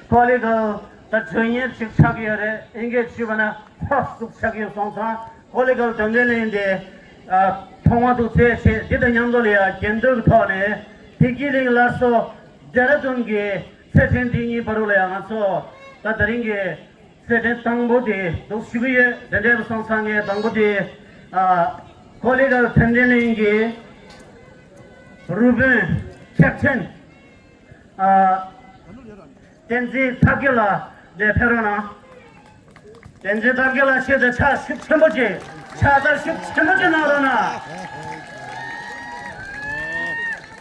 ཀོ་ལི་གྷལ་ ད་གྲོས་ཉེར་གཅིག་ཆགས་ཀྱི་ཡོད་རེད། ཨིན་སྐད་ཞུས་པ་ན་ཧོ་སུག་ཆགས་ཀྱི་ཡོད་སོང་ཙང་ཀོ་ལི་གལ་དོན་ལྡན་གླིང་དེ་ཐོག་མ་དུ་བཙལ་བྱས་འདི་དང་མཉམ་དུ་ལ་ཡ་འགྲན་བསྡུར་གྱི་ཐོག་ནས་བདེ་སྐྱིད་གླིང་སླར་གསོ་ཌེ་ར་ཌུན་གྱི་རྩེད་འགྲན་འདི་གཉིས་བར་དུ་ལ་ཡ་ང་ཚོ་ད་དེ་རིང་གི་རྩེད་འགྲན་དང་པོ་དེ་འདུག་ཞུ་གི་ཡོད། དེ་འདྲ་སོང་ཙང་ངས་དང་པོ་དེ་ཨ་ཀོ་ལི་གལ་དོན་ལྡན་གླིང་གི་རུ་དཔོན་ཁེབ་ཊེན་ཨ་བསྟན་འཛིན་ཐབས་མཁས་ལགས་དེ་ཕེབས་རོགས་གནང་། བསྟན་འཛིན་ཐབས་མཁས་ལགས་ཆེད་དུ་ཕྱག་ཤུགས་ཆེན་པོ་ཅིག་ཕྱག་རྩལ་ཤུགས་ཆེན་པོ་ཅིག་གནང་རོགས་གནང་།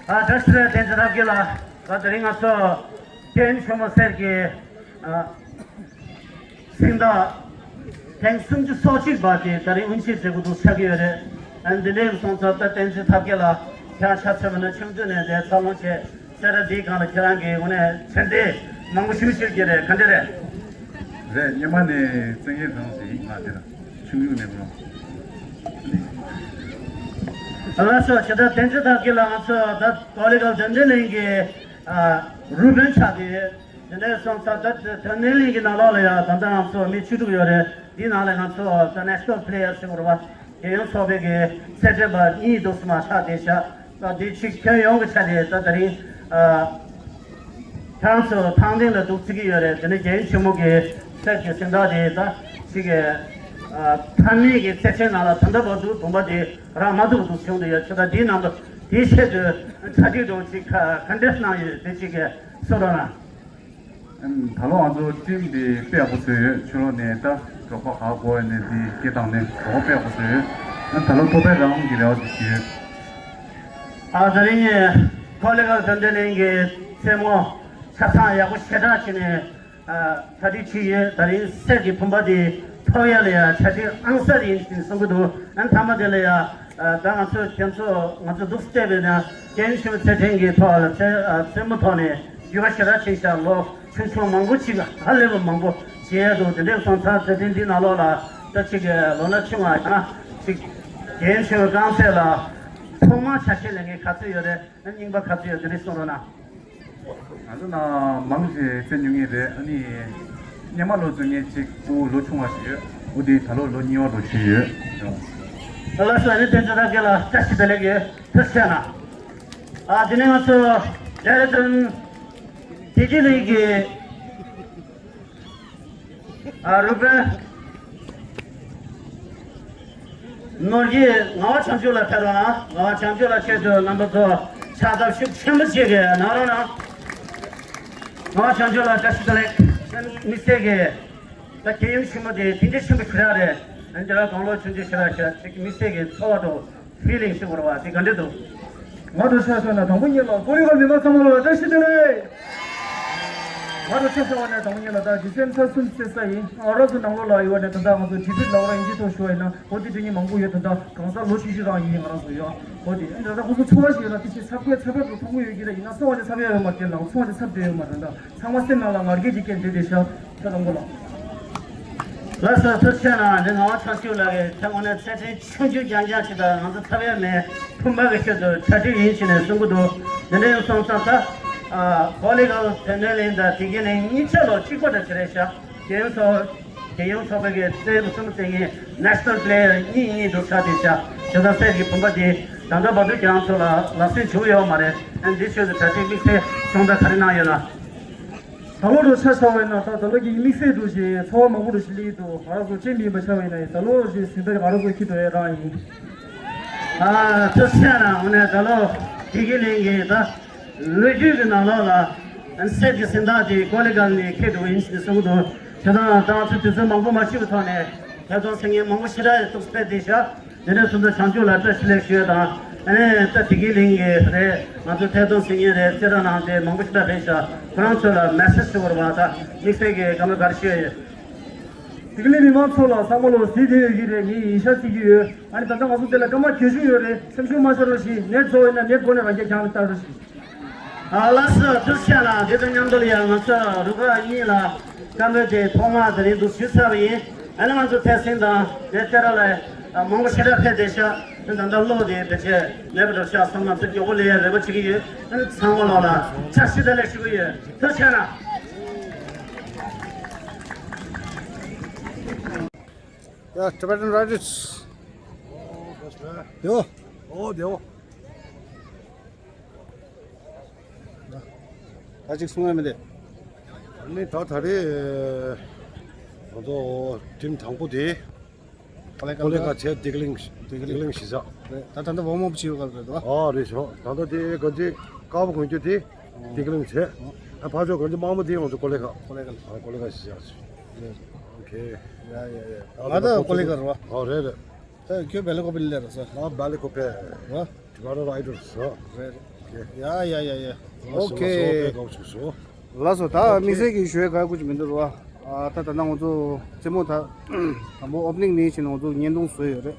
ཨ་བཀྲ་ཤིས་བདེ་ལེགས། བསྟན་འཛིན་ཐབས་མཁས་ལགས། ད་དེ་རིང་ང་ཚོ་རྒྱལ་ཡུམ་ཆེན་མོ་གསེར་གྱི་ཨ་གཟེངས་རྟགས་ཐེངས་སུམ་ཅུ་སོ་གཅིག་པ་དེ་ད་རིང་དབུ་འབྱེད་མཛད་སྒོ་དུ་ཆགས་ཀྱི་ཡོད་རེད། ཨ་འདི་འདྲའི་སོང་ཙང་ད་བསྟན་འཛིན་ཐབས་མཁས་ལགས་ཁྱེད་རང་ཆ་ཚང་མ་ནས་ཆུང་དུས་ནས་དེ་འཚར་ལོངས་བྱས། སེ་ར་འདིའི་སྒང་ལ་ཁྱེད་རང་གི་ངོས་ནས་ཕྱིར་འཐེན་མང་པོ་ཞུ་ཞུ་གི་རེད། ག་འདྲ་རེད། རེད། སྔོན་མ་ནས་བཙན་གྱི་རང་ཞིག་ང་དེ་ལ་ཆུང་ཆུང་ནས་མོ། ལགས་སོ། ཇི་ལྟར་བསྟན་འཛིན་ཐབས་མཁས་ལགས་ང་ཚོ་ད་ཀོ་ལི་གལ་དོན་ལྡན་གླིང་གི་ཨ་རུ་དཔོན་ཆགས་ཏེ། དེ་འདྲ་སོང་ཙང་ད་དོན་ལྡན་གླིང་གི་ནང་ལོགས་ལ་ཡང་ད་ལྟ་ང་ཚོ་མི་བཅུ་དྲུག་ཡོད་རེད། འདིའི་ནང་ལ་ང་ཚོ་ད་ནེ་ཤ་ནལ་པི་ལེ་ཡར་ཟེར་དགོས་རེད་པ། རྒྱལ་ཡོངས་ཚོགས་པའི་གི་རྩེད་འགྲན་པ་གཉིས་འདུག་སེ་མར་ཆགས་བསྡད་ཤག་ད་འདི་ཅིག་ཁྱོན་ཡོངས་ཀྱི་ཆ་ནས་ད་དེ་རིང་ཨ་ཁྱེད་རང་ཚོ་ཐང་སྟེང་ལ་འདུག་བརྩི་གི་ཡོད་རེད། དེ་ནས་རྒྱལ་ཡུམ་ཆེན་མོ་གི་གསེར་གྱི་གཟེངས་རྟགས་དེ་ད་ཅིག་གི་ཨ་མཐའ་མའི་གི་རྩེད་འགྲན་ནང་ལ་ད་ལྟ་བར་དུ་བུམ་པ་དེ་རག་མ་ཐུབ་པ་འདུག་བྱུང་བསྡད་ཡོད། ཁྱོད་ད་འདིའི་ནང་དུ་དེའི་ཆེད་དུ་གྲ་སྒྲིག་འདྲ་བོ་ཅིག་ག་ག་འདྲས་གནང་ཡོད་དེ་ཅིག་གི་གསུང་རོགས་གནང་། ད་ལོ་ང་ཚོ་ཊིམ་འདི་དཔེ་ཡག་པོ་བཟོས་ཡོད། ཕྱི་ལོགས་ནས་ད་རོགས་པ་ག་དགོས་ནས་འདི་སྐད་བཏང་ནས་རོགས་པ་དཔེ་ཡག་པོ་བཟོས་ཡོད། ད་ལོ་ཐོབ་པའི་རང་གི་རེ་བ་དེ་ཞུས་ཡོད། ཨ་ད་རིང་ངས་ཀོ་ལི་གལ་དོན་ལྡན་གླིང་གི་རྩེད་མོ་ཆ་ཚང་ཡག་པོ་ཞེ་དྲག་བྱས་ནས་ཨ་གྲ་སྒྲིག་བྱས་ཡོད། ད་རིང་གསེར་གྱི་བུམ་པ་འདི་ཐོབ་ཡ་ལ་ཡ་གྲ་སྒྲིག་ཨང་གསར་ཡིན་ཞེས་གསུང་གི་འདུག་ཨ་མཐའ་མ་དེ་ལ་ཡ་ཨ་ད་ང་ཚོ་ཁྱེད་ཚོ་ང་ཚོ་འདུག་སེ་བལྟས་པས་ན་རྒྱལ་ཡུམ་ཆེན་མོ་རྩེད་འགྲན་གྱི་ཐོག་ལ་རྩེད་ཨ་རྩེད་མོ་ཐོག་ནས་འགྱུར་བ་ཞེ་དྲག་ཕྱིན་ཤག་ལོ་ཆུང་ཆུང་མང་པོ་ཅིག་ཧ་ལས་པ་མང་པོ་བྱས་ཡོད་འདུག་དེ་འདྲས་སོང་ཙང་རྩེད་འགྲན་འདིའི་ནང་ལོགས་ལ་ད་ཅིག་ལོ་ན་ཆུང་བ་ཡང་ཅིག་རྒྱལ་ཡུམ་ཆེན་མོའི་རྐང་རྩེད་ལ་ཐོག་མར་ཆ་ཤས་ལེན་མཁན་ག་ཚོད་ཡོད་རེད། རྙིང་པ་ག་ཚོད་ཡོད་དེ་འདྲས་གསུང་རོགས་གནང་། ང་ཚོ་ནང་མང་ཆེ་རྩེད་མྱོང་མཁན་རེད། ཨ་ནི་སྔོན་མ་ལོ་རྩེད་མཁན་གཅིག་ཨོ་ལོ་ཆུང་བ་ཞིག་ཡོད། ཨོ་དེ་ད་ལོ་ལོ་གཉིས་པ་འགྲོ་བཞིན་ཡོད། ལགས་སོ། ཨ་ནི་བསྟན་འཛིན་རབ་རྒྱས་ལགས་བཀྲ་ཤིས་བདེ་ལེགས་ཡོད། ཐུགས་རྗེ་གནང་། ཨ་དེ་ནས་ང་ཚོ་ཌེ་ར་ཌུན་བདེ་སྐྱིད་གླིང་གི་ཨ་རུ་དཔོན་ནོར་གྱི་ངག་དབང་བྱང་ཆུབ་ལགས་ཕེབས་རོགས་གནང་། ངག་དབང་བྱང་ཆུབ་ལགས་ཆེད་དུ་རྣམ་པ་ཚོ་ཕྱག་རྩལ་ཤུགས་ཆེན་པོ་བྱེད་དགོས་གནང་རོགས་གནང་། ངག་དབང་བྱང་ཆུབ་ལགས་བཀྲ་ཤིས་བདེ་ལེགས། དམིགས་བསལ་གྱི་ད་རྒྱལ་ཡུམ་ཆེན་མོ་དེ་དེ་འདྲ་ཆེན་པོ་ཞེ་དྲག་རེད། འདི་ལ་དགུང་ལོ་ཆུང་ཆུང་ཞེ་དྲག་ཞེ་དྲག་ཅིག་དམིགས་བསལ་གྱི་ཚོར་བ་དང་ཕི་ལིང་ཞིག་ཡོད་རེད་པ། དེ་ག་འདྲ་འདུག་ང་དང་ཆ་བཞག་ན་དང་པོ་ཉིད་ལ་ཀོ་རི་གལ་མི་མང་ཚང་མ་ལ་བཀྲ་ཤིས་བདེ་ལེགས། ང་དང་ཆ་བཞག་པ་ནས་དང་པོ་ཉིད་ལ་ད་ཌི་སེམ་བར་གསུམ་ཚེས་གསུམ་ཡིན། ཨ་རོགས་ཚོ་ནང་ལོགས་ལ་ཡོད་པ་ནས་ད་ལྟ་ང་ཚོ་ཌི་བིཊ་ལབ་ར་ཨིན་ཇི་ཐོག་ཞུ་བ་ཡིན་ན་འོ་དེ་དེ་ཉིད་མང་པོ་ཡོད། ད་ལྟ་གང་ཟག་ལོ་ཆུང་ཆུང་རང་ཡིན། ང་རང་ཚོ་ཡོད། འོ་དེ་ཨ་ད་ལྟ་ཁོ་ཚོ་འཚོ་བ་ཞིག་ཡོད་ན་དེ་ཕྱིར་ཚབ་ཀྱི་ཚབ་ཡག་ཏུ་མཐོང་གི་ཡོད་ཀྱི་རེད། ཡིན་ན་གསོ་བ་ཅིག་ཚབ་ཡག་ཡོད་མ་རེད། ལག་འཚོ་བ་ཅིག་ཚབ་བསྡད་ཡོད་མ་རེད། ད་ཚང་མ་སེམས་ནང་ལ་ང་རྒྱལ་གྱི་རྐྱེན་དེ་དེ་ཤ་ཁྱེད་དང་པོ་ལ། ལགས་སོ། ཐུགས་རྗེ་གནང་། འདི་ངག་དབང་བྱང་ཆུབ་ལགས་ཀྱིས་ཁྱེད་ངོ་ནས་ཚད་ལྡན་ཆུང་ཆུང་རྐྱང་རྐྱང་ཞིག་དང་ང་ཚོ་ཚབ་ཡག་མེད། ཕུང་པ་གི་ཆེད་དུ་གྲ་སྒྲིག་ཡིན་ཞེས་ནས་གསུང་གི་འདུག་འདི་འདྲ་ཡིན་སོང་ཙང་ད་ཨ་ཀོ་ལི་གལ་དོན་ལྡན་གླིང་དང་བདེ་སྐྱིད་གླིང་གཉིས་ཆ་ལོ་གཅིག་པ་འདྲ་ཞིག་རེད་ཤག་རྒྱལ་ཡོངས་ཚོགས་རྒྱལ་ཡོངས་ཚོགས་པའི་གི་རྩེད་མོ་རྩེད་མཁན་ནེ་ཤ་ནལ་པི་ལེ་ཡར་གཉིས་གཉིས་འདུག་ས་དེ་ཤག་དེ་ད་གསེར་གྱི་བུམ་པ་དེ་ད་ལྟ་བར་དུ་ཁྱེད་རང་ཚོ་ལ་ལག་སོན་བྱུང་ཡོད་མ་རེད། ཨ་འདི་ཆོས་སུ་གྲ་སྒྲིག་དམིགས་བསལ་ཤོང་ད་ག་རེ་གནང་ཡོད་ན། ད་ལོ་རུ་ཆ་བཞག་པ་ཡིན་ན་ད་ད་ལོ་གི་དམིགས་བསལ་འདྲ་ཞིག་ཚོར་བ་མང་པོ་འདྲ་ཞིག་སླེབས་ཀྱི་འདུག་ང་རང་ཚོ་ཅི་མིན་པ་ཆགས་པ་ཡིན་ན་ཡིན། ད་ལོ་ཞིག་ཟིན་ཐར་ང་རང་ཚོ་ཁྱི་འགྲོ་ཡས་རང་ཡིན། ཨ་ཐུགས་རྗེ་གནང་། འོ་ནས་ད་ལོ་བདེ་སྐྱིད་གླིང་གི་ད་ལོ་རྒྱུས་ཀྱི་ནང་ལོགས་ལ་གསེར་གྱི་གཟེངས་རྟགས་དེ་ཀོ་ལི་གལ་ནས་ཁྱེར་འགྲོ་གི་ཡིན་ཞེས་གསུངས་འདུག་དེ་དང་ད་ང་ཚོ་དུས་ཚོད་མང་པོ་མ་ཞིག་གི་ཐོག་ནས་ཐད་གཏོང་མཛད་མཁན་མང་པོ་ཞེ་དྲག་ཡོད་འདུག་དཔེ་དེ་ཤག་དེ་འདྲ་སོང་ཙང་བྱང་ཆུབ་ལ་བཀྲ་ཤིས་བདེ་ལེགས་ཞུ་ཡས་དང་། ཨ་ནི་ད་བདེ་སྐྱིད་གླིང་གི་རེད། ང་ཚོ་ཐད་གཏོང་མཛད་མཁན་རེད། རྩེད་ར་གནང་དེ་མང་པོ་ཞིག་ད་རེད་ཤག་ཁོ་རང་ཚོ་ལ་མེ་སེ་ཇི་ཞུ་བར་བ་ད་དམིགས་བསལ་གྱི་བཀའ་མོལ་ག་རེ་ཞུ་ཡས་ཡོད། བདེ་སྐྱིད་གླིང་མི་མང་ཚོ་ལ་ཚང་མ་ལོ་གཟིགས་བསྡད་ཡོད་ཀྱི་རེད། ངས་ཡིན་ཤག་བརྩི་གི་ཡོད། ཨ་ནི་ད་ལྟ་ང་ཚོ་དེ་ལ་སྐར་མ་བརྒྱད་ཅུ་ཡོད་རེད། སེམས་ཤུགས་མ་ཆག་རོགས་ཞེས། ནེཊ་བཟོ་ཡོད་ན་ནེཊ་སྒོ་ནས་རང་རྒྱལ་རྒྱང་ལ་བཏང་རོགས་ཞེས། ཨ་ལགས་སོ། ཐུགས་རྗེ་ཆེ་གནང་། དེ་དང་མཉམ་དུ་ལ་ཡང་ང་ཚོ་རུ་ཁག་གཉིས་ལ་བཀའ་མོལ་དེ་ཐོག་མ་དེ་རིང་འདུག་ཞུས་ཚར་བ་ཡིན། ཨ་ནི་ང་ཚོ་ཐད་སེང་དང་དེ་ལྟ་ར་ལ་མང་པོ་ཞེ་དྲག་ཕེབས་བསྡད་ཤག་ཨ་ནི་ད་ལྟ་གློག་དེ་བེད་སྤྱད་མེད་པ་འགྲོ་ཤག་སོང་ཙང་ང་ཚོ་མགྱོགས་པོ་ལས་ཡ་རེ་བ་བྱེད་ཀྱི་ཡོད། ཨ་ནི་ཚང་མ་ལོག་ལ་བཀྲ་ཤིས་བདེ་ལེགས་ཞུ་གི་ཡོད། ཐུགས་རྗེ་ཆེ་གནང་། Yeah, Tibetan Riders. Oh, that's right. Yo. Oh, yo. ད་ཅིག་གསུང་ཡ་མི་འདུག་ཨ་ནི་ད་ད་རེས་ང་ཚོ་ཊིམ་དང་པོ་དེ་ཀོ་ལེ་ཀ་བྱས་ཏིག་ལིང་ཏིག་ལིང་གཞིས་ཆགས། རེད། ད་ད་ལྟ་ཝརམ་ཨབ་བྱེད་ཡོད་ག་རེད་དོ། ཨ་རེད་ཤག་ད་ལྟ་དེ་ག་ཚོད་དཀར་པོ་གོན་རྒྱུ་དེ་ཏིག་ལིང་བྱས། ཨ་ཕར་ཕྱོགས་ག་ཚོད་དམར་མོ་དེ་ང་ཚོ་ཀོ་ལེ་ཀ་ཀོ་ལེ་ཀ་ཨ་ཀོ་ལེ་ཀ་གཞིས་ཆགས། ཨོ་ཁེ། ཡ་ཡ་ཡ། ང་ད་ཀོ་ལེ་ཀ་རེད་བ། ཨ་རེད་རེད། ད་ཁྱོད་བེ་ལེ་ཀོ་པེ་ལ་ལ་ར་ས། ང་བེ་ལེ་ཀོ་པེ། ར། ཊི་བེ་ཊན་རའི་ཌར་ས། རེད་རེད། ཡ་ཡ་ཡ་ཡ། ལགས་སོ། ཨོ་ཁེ། ལགས་སོ། དཔེ་དགའ་བོ་བྱུང་སོང་། ལགས་སོ། ད་དམིགས་བསལ་གྱི་ཞུ་ཡ་ག་ཡེ་ཀུ་ཅི་མི་འདུག་ར། ཨ་ད་ད་ལྟ་ང་ཚོ་རྩེད་མོ་ད་དང་པོ་ཨོ་པ་ནིང་ནས་བྱས་ནས་ང་ཚོ་བརྙན་ཐུང་བཟོས་ཡོད་རེད།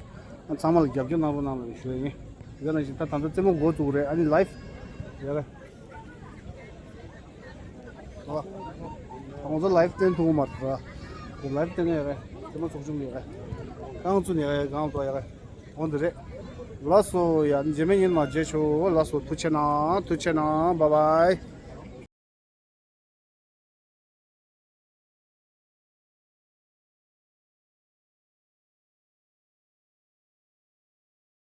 ཨ་ཚང་མ་ལ་རྒྱབ་སྐྱོར་གནང་རོགས་གནང་ལབ་ཞུ་ཡ་ཡིན། དེ་ག་ནང་བཞིན་ད་ད་ལྟ་རྩེད་མོ་འགོ་བཙུགས་རེད། ཨ་ནི་ལའེབ་ཡ་རེད། ཨ། ང་ཚོ་ལའེབ་སྟོན་ཐུབ་མ་ཐུབ་ར། ལའེབ་སྟོན་ཡོད་རེད། དེ་མ་ཚོགས་ཆུང་གི་ཡོད་རེད། རྐང་བཙུགས་ནས་ཡོད་རེད། རྐང་བཙུགས་ཡོད་རེད། འོ་འདི་རེད། ལགས་སོ། ཡ་རྗེས་མའི་ཉིན་མ་མཇལ་ཆོག་ལགས་སོ། ཐུགས་རྗེ་གནང་། ཐུགས་རྗེ་གནང་། བཱའི་བཱའི།